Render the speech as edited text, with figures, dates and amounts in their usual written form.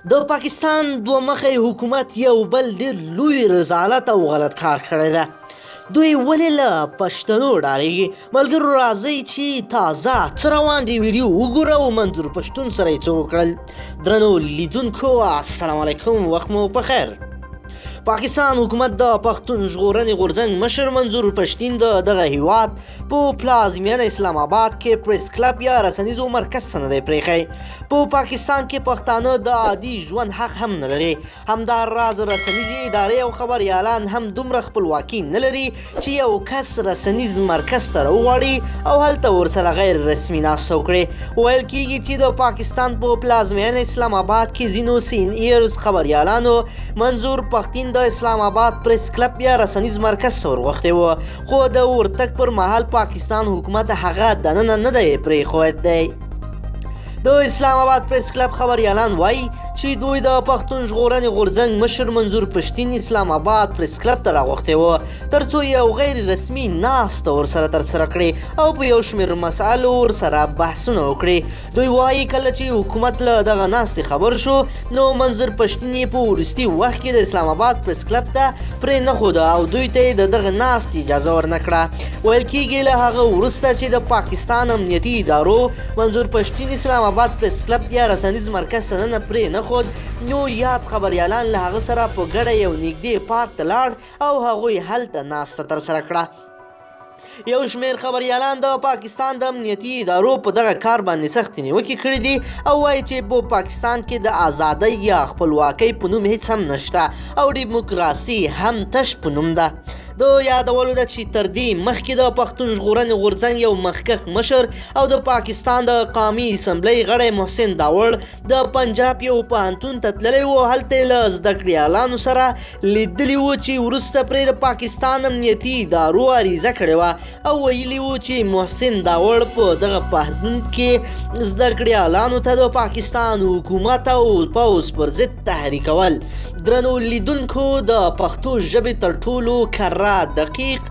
د پاکستان دوه مخی حکومت یو بل ډیر لوی رذالت او غلط کار کړی ده. دوی ولې له پښتنو ډارېږي؟ ملګرو راځئ چې تازه څه روان دي ویډیو وګوره او منظور پښتون سره یې څه وکړل. درنو لیدونکو السلام علیکم، وخت مو په خیر. پاکستان حکومت د پښتون ژغورنې غورځنګ مشر منظور پښتین د دغه هیواد په پلازمینه اسلام آباد کې پریس کلب یا رسنیزو مرکز څه نه دی پرېښی. په پاکستان کې پښتانه د عادي ژوند حق هم نه لري. همدا راز رسنیزې ادارې او خبریالان هم دومره خپلواکي نه لري چې یو کس رسنیز مرکز ته راوغواړي او هلته ورسره غیر رسمي ناسته وکړي. ویل کیږي چې د پاکستان په پلازمینه اسلام آباد کې ځینو سین ایرز خبریالانو منظور پښتین د اسلام آباد پریس کلب یا رسنیز مرکز ته ورغوښتی و، خو د ورتګ پر مهال پاکستان حکومت هغه دننه نه دی پرېښود دی. د اسلام آباد پریس کلب خبریالان وایي چې دوی د پښتون ژغورنې غورځنګ مشر منظور پښتین اسلام آباد پریس کلب ته راغوښتی و ترڅو یو غیر رسمي ناسته ورسره ترسره کړي او په یو شمېر مسالو ورسره بحثونه وکړي. دوی وایي کله چې حکومت له دغه ناستې خبر شو نو منظور پښتین یې په وروستي وخت کې د اسلام آباد پریس کلب ته پرې نه ښوده او دوی ته یې د دغه ناستې اجازه ورنه کړه. ویل کیږي له هغه وروسته چې د پاکستان امنیتي ادارو منظور پښتین اسلام آباد پریس کلب یا رسنیز مرکز ته ننه پرې نه ښود نو یاد خبریالان له هغه سره په ګډه یو نږدې پارک ته لاړ او هغوی هلته ناسته ترسره کړه. یو شمېر خبریالان د پاکستان د امنیتي ادارو په دغه کار باندې سختې نیوکې کړې دي او وایي چې په پاکستان کې د ازادۍ یا خپلواکۍ په نوم هیڅ هم نشته او دیموکراسي هم تش په نوم ده. د یادولو ده چې تر دې مخکې د پښتون ژغورنې غورځنګ یو مخکښ مشر او د پاکستان د قامي اسمبلۍ غړی محسن داوړ د پنجاب یو پوهنتون ته تللی و، هلته یې له زده کړیالانو سره لیدلي وو چې وروسته پرې د پاکستان امنیتي ادارو عریضه کړې وه او ویلي وو چې محسن داوړ په دغه پوهنتون کې زده کړیالانو ته د پاکستان حکومت او پوځ پر ضد تحریکول. درنو لیدونکو، د پښتو ژبې تر ټولو کره، دقیق